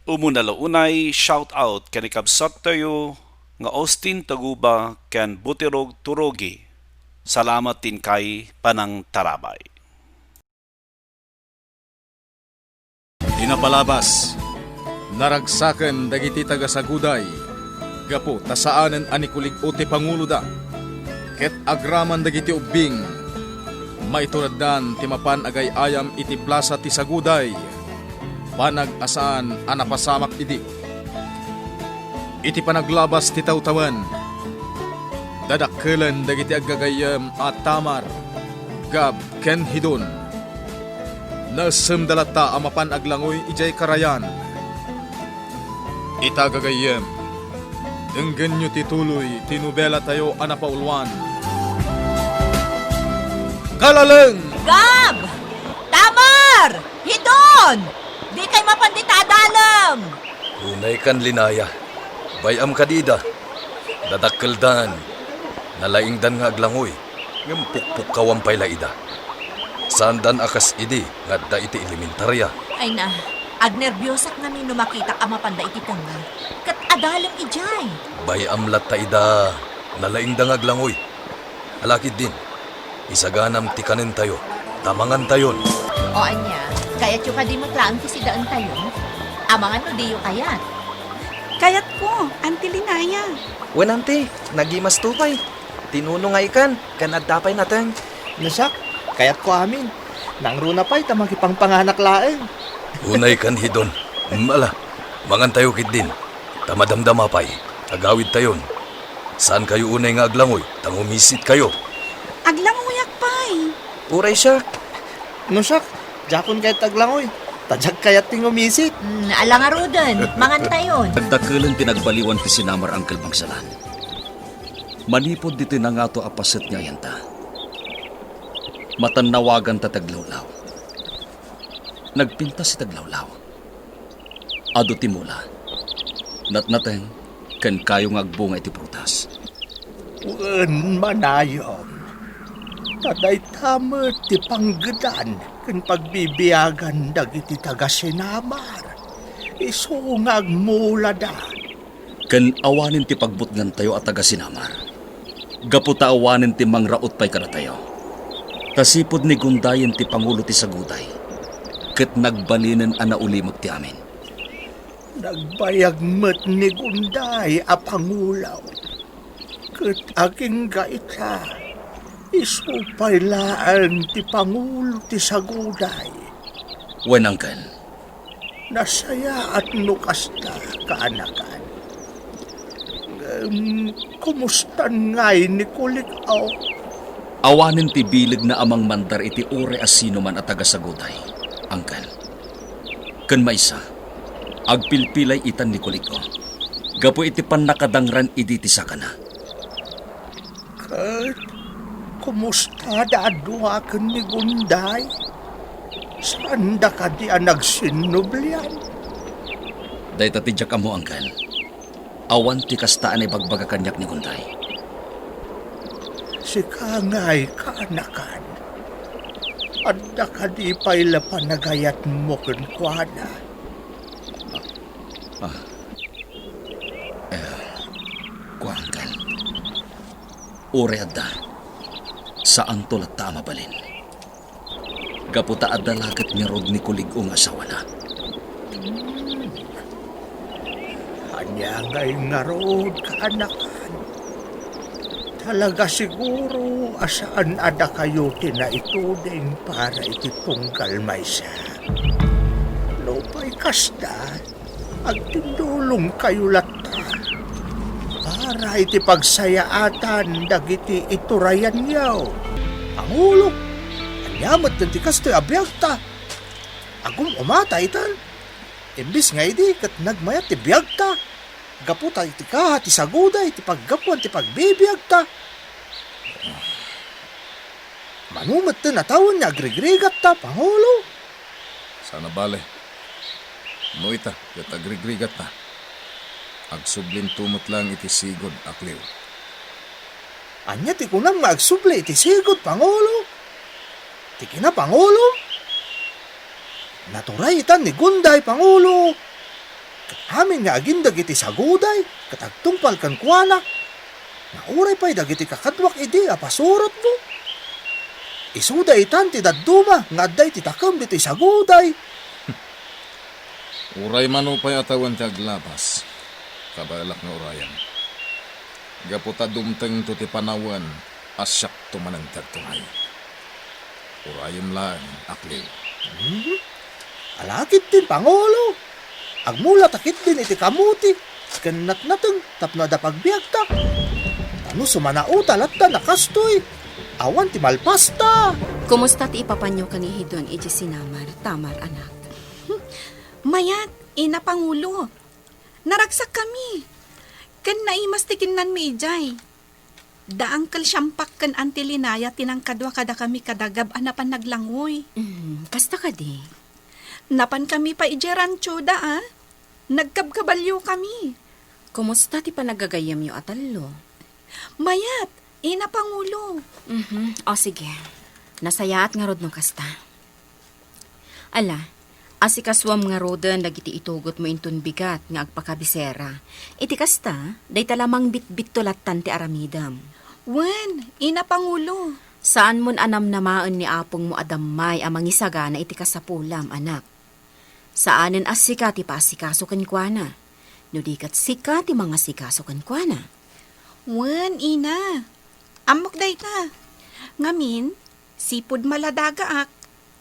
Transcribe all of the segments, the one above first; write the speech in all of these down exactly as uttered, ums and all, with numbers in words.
Umuna la unay, shout out ken ikabsattayo nga Austin Taguba ken Butirog Turogi. Salamat ti inkay panangtarabay. Di napalabas, naragsaken dagiti taga-Saguday gapu ta saanen a nikulig-o ti panguloda. Ket agraman dagiti ubbing, maitureddan ti mapan agay-ayam iti plasa ti Saguday, banag a saan a napasamak idi. Iti panaglabas ti tawtawen, dadakkelen dagiti aggagayyem a Tamar, Gab, ken Hidon. Naessemda latta a mapan aglangoy idiay karayan. Ita gagayyem, denggenyo ti tuloy ti nobelatayo a napauluan. Kalaleng! Gab! Tamar! Hidon! Dikay mapan dita adalem! Unaykan, Linaya. Bay-am kadi ida. Dadakkeldan. Nalaingdan nga aglangoy. Ngem pukpukkawan pay la ida. Saandan a kas idi nga adda iti elementaria. Ay na, agnerbiosak ngamin no makitak a mapanda iti tengnga. Ket adalem idiay. Bay-am latta ida. Nalaingda nga aglangoy. Ala ketdin, isaganam ti kanentayo, ta mangantayon. O ania, kayatyo kadi met laeng ti sidaentayo? Amangan no diyo kayat. Kayatko, Auntie Linaya. Wen, Auntie, nagimasto pay. Ti nuno nga ikan, ken adda pay nateng. No siak, kayatko amin. Nangruna pay ta makipangpanganak laeng. Unaykan, Hidon. Mm, ala, mangantayo ketdin. Ta madamdama pay, agawidtayon. Saankayo unay nga aglangoy, ta ngumisitkayo. Aglangoyak pay. Uray siak. No siak, diakon kayat aglangoy. Ta diak kayat ti ngumisit. Mm, ala ngaruden, mangantayon. Nagdakelen ti nagbaliwan ti sinamar, Uncle Bangsalan. Manipud ditoy nangato a paset nga ayanta, matannawaganta ti aglawlaw. Nagpintas iti aglawlaw. Adu ti mula, natnateng, ken kayo nga agbunga iti prutas. Wen, manayam, ta dayta met ti panggedan ken pagbibiagan dagiti taga-Sinamar. Isu nga agmulada. Ken awanen ti pagbutngantayo a taga-Sinamar, gapu ta awanen ti mangraut pay kadatayo. Ta sipud ni Gundayen ti pangulo ti Saguday, ket nagbalinen a naulimot ti amin. Nagbayag met ni Gunday a pangulo, ket agingga ita, isu pay laeng ti pangulo ti Saguday. Wen, Uncle. Nasayaat no kasta, kaanakan. Ngem, kumustan ngay ni Kulik-o? Awanen ti bilegna a mangmandar iti uray a sinoman a taga-Saguday, Uncle. Ken maysa, agpilpilay itan ni Kulik-o gapu iti pannakadangran idi ti sakana. Ket kumusta da a dua ken ni Gunday? Saanda kadi a nagsinnublian? Dayta ti diak ammo, Uncle. Awan ti kasta a naibagbaga kaniak ni Gunday. Sika ngay, kaanakan, adda kadi pay la panagayatmo kenkuana? Ah. Eh, kua, Uncle. Uray adda, saanto latta a mabalin. Gapu ta adda la ket ngarud ni Kulig-o nga asawana. Hmm. Ania ngay ngarud, kaanakan? Talaga siguro a saan a dakayo ti naituding para iti tunggal maysa. Nupay kasta, agtindulongkayo latta para iti pagsayaatan dagiti iturayanyo. Pangulo, ania met ti kastoy a biagta? Agum-umata itan. Imbes nga idi ket nagmayat ti biagta, gapu ta iti kaha ti Saguday ti paggapuan ti pagbibiagta. Mano met ti natawen nga agrigrigatta, Pangulo? Saan a bale. No ita ket agrigrigatta, agsublinto met laeng iti sigud a kliw. Ania ti kunam nga agsubli iti sigud, Pangulo? Ti kina, Pangulo? Naturay itan ni Gunday, Pangulo. Amin nga agindeg iti saguday ket agtungpal kenkuana. Nauray pay dagiti kakaduak idi a pasurotmo. Isuda itan ti dadduma nga adda iti takem ditoy saguday. Uray mano pay a tawen ti aglapas, kabaelak nga urayen. Gapu ta dumtengto ti panawen a siakto manen ti agtungay. Urayem laeng, Akliw. Hmm? Ala ketdin, Pangulo. Agmula ta ketdin iti kamuti ken natnateng tapno adda pagbiagta. Ta no sumanao ta latta na kastoy, awan ti malpasta. Kumusta ti ipapanyo kanihi don iti sinamar, Tamar, anak? Mayat, Ina Pangulo. Naragsakkami. Ken naimas ti kinnanmi idiay. Da Uncle Siampak ken Auntie Linaya ti nangkadua kadakami kadagab a napan naglangoy. Mm, kasta kadi? Napankami pay idiay ranchoda, a. Nagkabkabaliokami. Kumusta ti panagagayyemyo a tallo? Mayat, Ina Pangulo. Mhm. O, sige. Nasayaat ngarud no kasta. Ala, asikasuam ngaruden dagiti itugotmo inton bigat nga agpakabisera. Iti kasta, dayta la mangbitbitto lattan ti aramidem. Wen, Ina Pangulo. Saanmon a namnamaen ni apongmo a dammay a mangisagana iti kasapulam, anak. Saanen a sika ti paasikaso kenkuana, no di ket sika ti mangasikaso kenkuana. Wen, Ina. Ammok dayta. Ngamin, sipud maladagaak,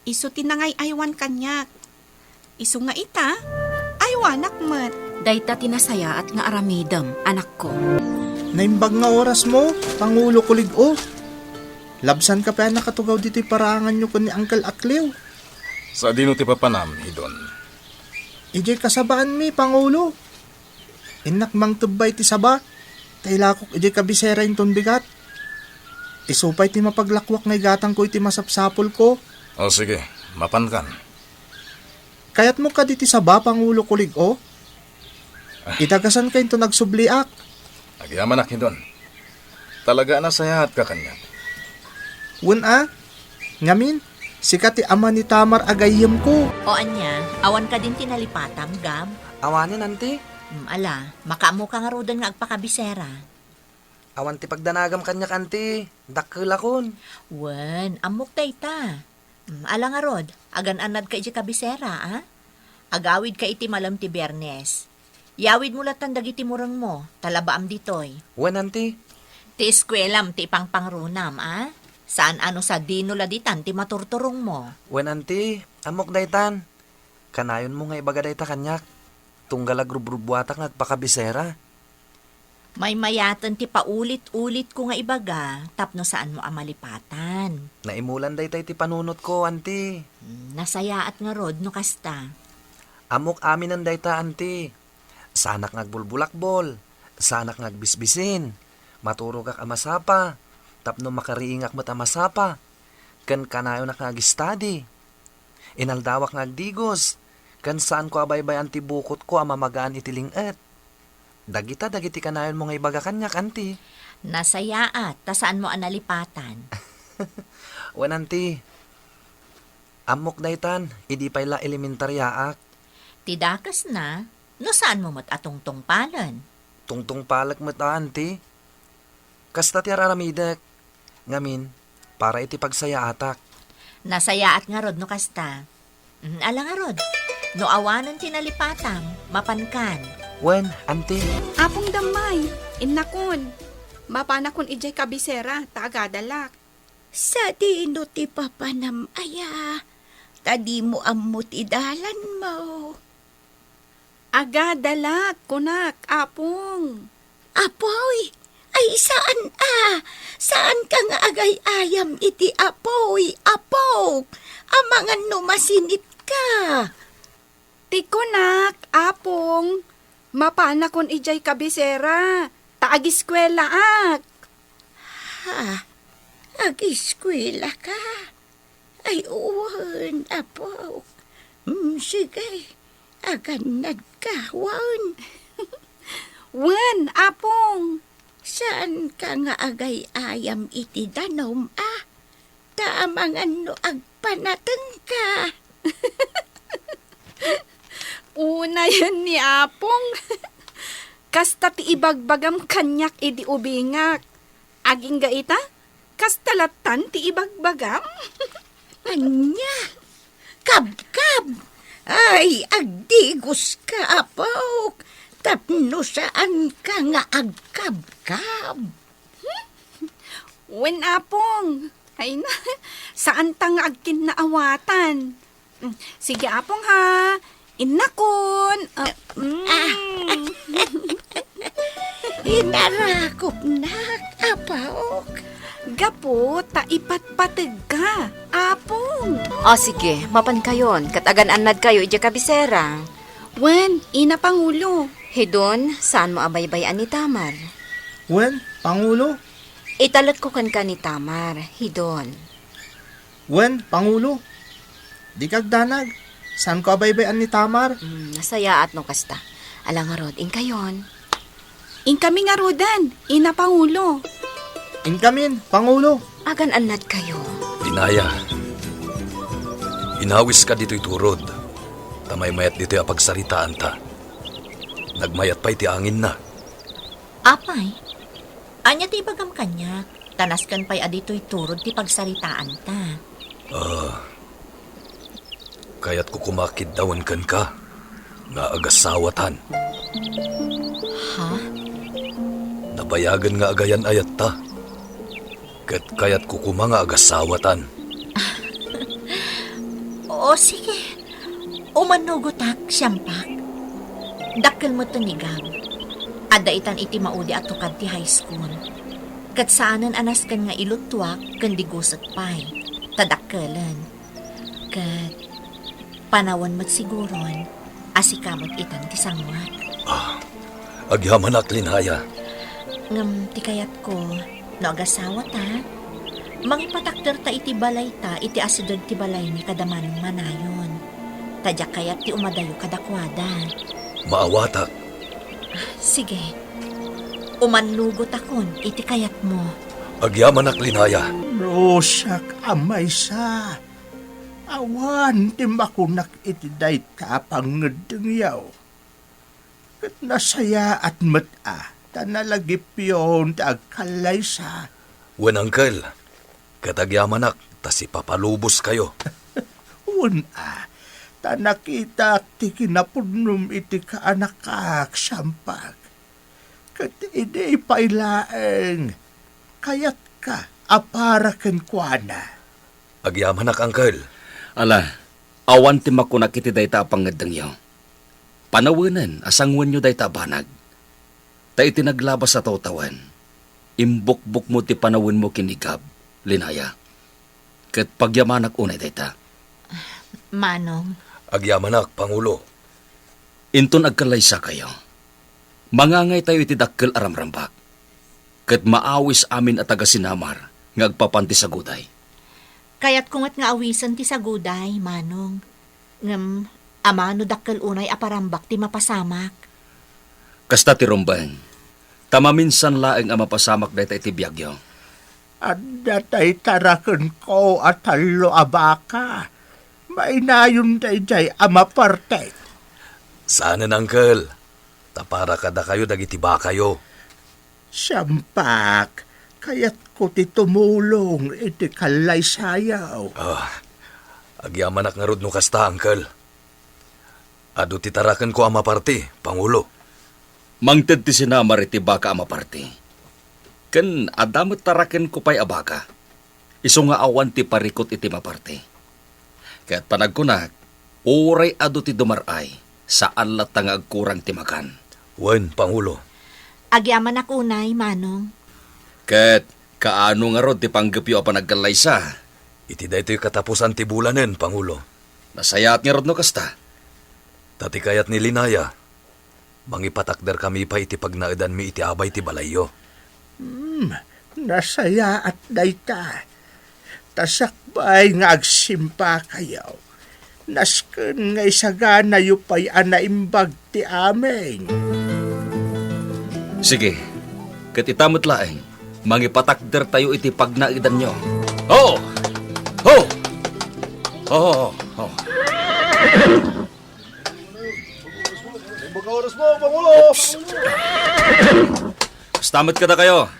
isu ti nangay-aywan kaniak. Isu nga ita, aywanak met. Dayta ti nasayaat nga aramidem, anakko. Naimbag nga orasmo, Pangulo Kulig-o. Labsanka pay a nakatugaw ditoy paraanganyo ken ni Uncle Akliw. Sadino ti papanam, Hidon? Idiay kasabaanmi, Pangulo. Innak mangtebba iti saba, ta ilakok idiay kabisera inton bigat. Isu pay ti mapaglakuak nga igatangko iti masapsapulko. O, sige, mapankan. Kayatmo kadi ti saba, Pangulo Kulig-o? Ah. Idagasanka inton agsubliak. Agyamanak, Hidon. Talaga a nasayaatka kaniak. Wen a, ngamin, sika ti ama ni Tamar a gayyemko. O ania, awan kadin ti nalipatam, Gab? Awanen, Auntie. Mm, ala, makaammoka ngaruden nga agpakabisera. Awan ti pagdanagam kaniak, Auntie. Dakkelakon. Wen, ammok dayta. Mm, ala ngarud, agan-annadka idiay kabisera, a? Agawidka iti malem ti Biernes. Yawidmo lattan dagiti murengmo, ta labaam ditoy. Wen, Auntie. Ti eskuelam ti ipangpangrunam, a? Saan a no sadino la ditan ti maturturongmo. Wen, Auntie, ammok daytan. Kanayonmo nga ibaga dayta kaniak. Tunggal agrubrubbuatak nga agpakabisera. Maymayaten ti paulit-ulitko nga ibaga tapno saanmo a malipatan. Naimulan dayta iti panunotko, Auntie. Hmm, nasayaat ngarud no kasta. Ammok aminen dayta, Auntie. Saanak nga agbulbulakbol, saanak nga agbisbisin, maturogak a masapa, tapno makariingak met a masapa, ken kanayonak nga agistadi. Inaldawak nga agdigos, ken saanko a baybay-an ti bukotko a mamagaan iti ling-et. Dagita dagiti kanayonmo nga ibaga kaniak, Auntie. Nasayaat, ta saanmo a nalipatan. Wen, Auntie. Ammok daytan, idi pay la elementariaak. Ti dakesna, no saanmo met a tungtungpalen. Tungtungpalek met a, Auntie. Kasta ti ar-aramidek. Ngamin, para iti pagsayaatak. Nasayaat ngarud no kasta. Mm, ala ngarud, no awanen ti nalipatam, mapankan. Wen, Auntie. Apong Dammay, innakon. Mapanakon idiay kabisera, ta agadalak. Sadino ti papanam aya? Ta dimo ammo ti dalanmo. Agadalak, kunak, Apong. Apoy? Ay, saan a? Saanka nga agay-ayam iti apoy, Apok? Amangan no masinitka. Ti kunak, Apong, mapanakon idiay kabisera, ta agiskuelaak. Ha? Agiskuelaka? Ay, wen, Apo. Mm, sige, agannadka, wen. Wen, Apong. Saanka nga agay-ayam iti danum, a? Ta amangan no agpanatengka. Unayen ni Apong. Kasta ti ibagbagam kaniak idi ubingak. Agingga ita, kasta lattan ti ibagbagam. Ania? Kabkab? Ay, agdigoska, apok, tapno saanka nga agkabkab. Wen, Apong. Ay na, saanta nga agkinnaawatan. Mm, sige, Apong, ha. Innakon. Ah, mm. Inarakopnak, apok. Gapu ta ipatpategka, Apong. O, sige, mapankayon, ket agan-annadkayo idiay kabisera. Wen, ina Pangulo. Hidon, saanmo a baybay-an ni Tamar? Wen, Pangulo. Italekko kenka ni Tamar, Hidon. Wen, Pangulo. Dika agdanag. Saanko a baybay-an ni Tamar. Hmm, nasayaat no kasta. Ala ngarud, inkayon. Inkami ngaruden, ina Pangulo. Inkamin, Pangulo. Agan-annadkayo. Linaya, inawiska ditoy turod, ta maymayat ditoy a pagsaritaanta. Nagmayat pay ti anginna. Apay, ania ti ibagam kaniak? Ta nasken pay a ditoy turod ti pagsaritaanta. Ah, kayatko koma kiddawen kenka nga agasawatan. Ha? Nabayagen nga agayan-ayatta. Ket kayatko koma nga agasawatan. O, sige. Umanugotak, siampak. Dakkel metten ni Gab. Adda itan iti maudi a tukad ti high school. Ket saanen a nasken nga iluttuak ken diguset pay, ta dakkelen. Ket panawen met siguron a sika met itan ti sanguak. Ah, agyamanak, Linaya. Ngem ti kayatko, no agasawata, mangipatakderta iti balayta iti asideg ti balaymi kada manong manayon. Ta diak kayat ti umadayo kadakuada. Maawatak. Ah, sige. Umannugotakon iti kayatmo. Agyamanak, Linaya. No siak a maysa, awan ti makunak iti dayta a pangngeddengyo. Ket nasayaat met a, ta nalagipyon ti agkallaysa. Wen, Uncle, ket agyamanak ta sipapaluboskayo. Wen a, ta nakitak ti kinapudnom iti kaanakak, siampak. Ket idi pay laeng, kayatka a para kenkuana. Agyamanak, Uncle. Ala, awan ti makunak iti dayta a pangngeddengyo. Panawenen a sanguenyo dayta a banag. Ta iti naglabas a tawtawen, imbukbokmo ti panawenmo ken ni Gab, Linaya. Ket pagyamanak unay dayta. Manong. Agyamanak, Pangulo. Inton agkallaysakayo, mangangaytayo iti dakkel a ramrambak. Ket maawis amin a taga-Sinamar nga agpapan ti saguday. Kayatko met nga awisen ti saguday, Manong. Ngem, amano dakkel unay a parambak ti mapasamak. Kasta ti rumbeng, ta maminsan laeng a mapasamak dayta iti biagyo. Adda tay tarakenko a tallo a baka. Mainayon daydiay a maparte. Saanen, Uncle. Ta para kadakayo dagiti bakayo. Siampak, kayatko ti tumulong iti kallaysayo. Ah, agyamanak ngarud no kasta, Uncle. Adu ti tarakenko a maparti, Pangulo. Mangted ti sinamar iti baka a maparti. Ken adda met tarakenko pay a baka. Isu nga awan ti parikut iti maparti. Ket panagkunak, uray adu ti dumar-ay, saan latta nga agkurang ti makan. Wen, Pangulo. Agyamanak unay, Manong. Ket kaano ngarud ti panggepyo a panagkallaysa? Iti daytoy katapusan ti bulanen, Pangulo. Nasayaat ngarud no kasta. Ta ti kayat ni Linaya, mangipatakderkami pay iti pagnaedanmi iti abay ti balayyo. Hmm, nasayaat dayta. Ta sakbay nga agsimpakayo, nasken nga isaganayo pay a naimbag ti amin. Sige, ket ita met laeng, mangipatakdertayo iti pagnaedanyo. Ho! Ho! Ho! Ho! Pagkaoras mo, Pangulo! Kasta met kadakayo.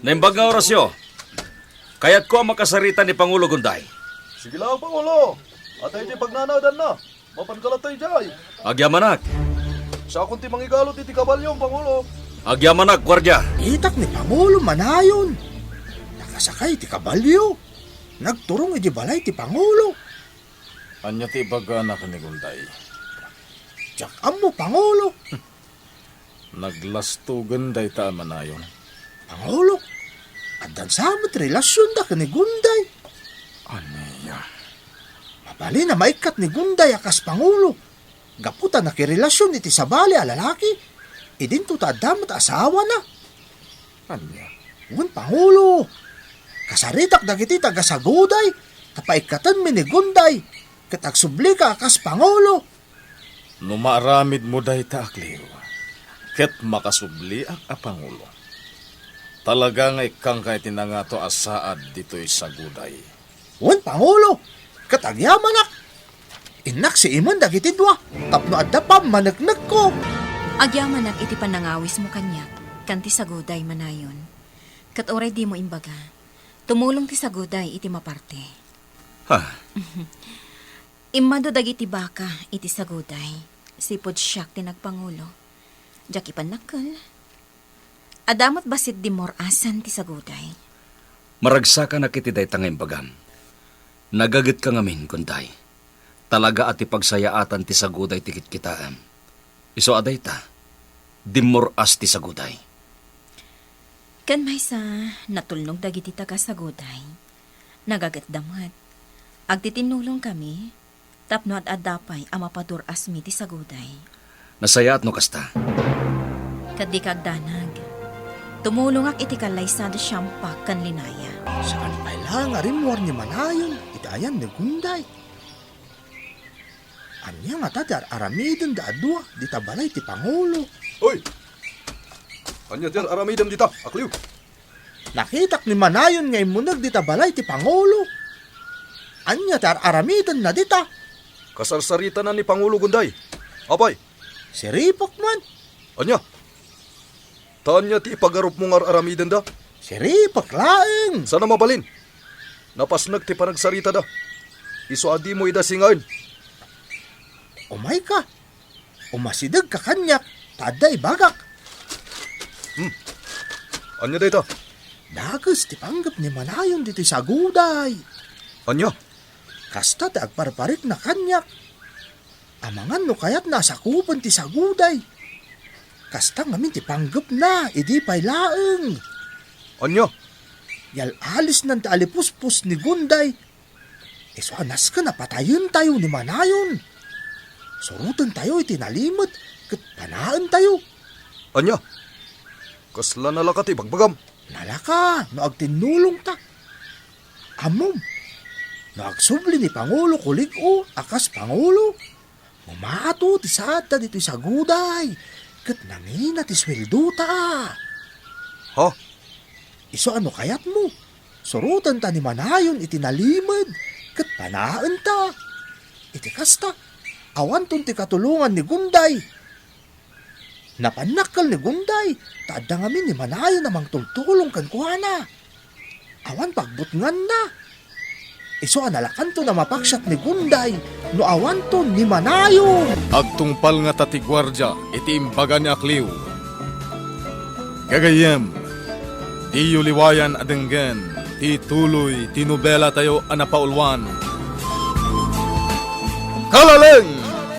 Naimbag nga orasyo. Kayatko a makasarita ni Pangulo Gunday. Sige lang, Pangulo. Atay ti pagnanadanna. Mapan ka latta idiay. Agyamanak. Siakon ti mangigalot iti kabalyo, Pangulo. Agyamanak, guardia. Itak ni Pangulo manayon. Nakasakay iti kabalyo. Nagturong iti balay ti Pangulo. Ania ti ibagana ken ni Gunday? Diak ammo, Pangulo. Naglastogen dayta a manayon. Pangulo, addan sa met relasionda ken ni Gunday. Ania? Mabalin a maikkat ni Gunday a kas Pangulo, gapu ta nakirelasion iti sabali a lalaki, idinto ta adda met asawana. Ania? Wen, Pangulo, kasaritak dagiti taga-Saguday, ta paikkatenmi ni Gunday, ket agsublika a kas Pangulo. No maaramidmo dayta a Cleo, ket makasubliak a Pangulo, talaga nga ikkanka iti nangato a saad ditoy Saguday. Wen, Pangulo, ket agyamanak. Innak siimen dagiti dua tapno adda pammaneknekko. Agyamanak iti panangawismo kaniak, kan ti Saguday manayon. Ket uray dimo imbaga, tumulong ti Saguday iti maparte. Ha? Immadu dagiti baka iti Saguday, sipud siak ti nagpangulo. Diak ipannakkel. Adda met bassit dimmur-asan ti Saguday. Maragsakanak iti dayta nga imbagam. Nagagetka ngamin, Gunday. Talaga a ti pagsayaatan ti Saguday ti kitkitaem. Isu a dayta, dimmur-as ti Saguday. Ken maysa, natulnog dagiti taga-Saguday. Nagagetda met. Agtitinnulongkami, tapno ad-adda pay a mapadur-asmi ti Saguday. Nasayaat no kasta. Ket dika agdanag. Tumulongak iti kallaysa da Siampak ken Linaya. Saan pay la nga rimmuar ni Manayon iti ayan ni Gunday. Ania ngata ti ar-aramiden da a dua dita balay ti Pangulo? Oy! Ania ti ar-aramidem dita, Akliw? Nakitak ni Manayon nga immuneg dita balay ti Pangulo. Ania ti ar-aramidenna dita? Kasarsaritana ni Pangulo Gunday. Apay? Siripek man. Ania? Ta ania ti ipagarupmo nga ar-aramidenda? Siripek laeng. Saan a mabalin? Napasnek ti panagsaritada. Isu a dimo ida singaen. Umayka. Umasidegka kaniak, ta adda ibagak. Hmm. Ania dayta? Dakes ti panggep ni Manayon ditoy Saguday. Ania? Kasta ti agparparikna kaniak. Amangan no kayatna a sakupen ti Saguday. Kasta ngamin ti panggepna, idi pay laeng. Ania? Yal-alisnan ti alipuspos ni Gunday. Isu a nasken a patayentayo ni Manayon. Surotentayo iti nalimed ket panaentayo. Ania? Kasla nalaka ti ibagbagam? Nalaka no agtinnulongta. Ammom, no agsubli ni Pangulo Kulig-o a kas Pangulo, mamato ti saadta ditoy Saguday, ket nangina ti sueldota. Ha? Isu a no kayatmo, surotenta ni Manayon iti nalimed, ket panaenta. Iti kasta, awanton ti katulongan ni Gunday. Napannakkel ni Gunday, ta adda ngamin ni Manayon a mangtultulong kenkuana. Awan pagbutnganna. Isu a nalakanton a mapaksiat ni Gunday no awanton ni Manayon. Agtungpal ngata ti guardia iti imbaga ni Akliw. Gagayyem, diyo liwayan a denggen ti tuloy ti nobelatayo a napauluan, Kalaleng!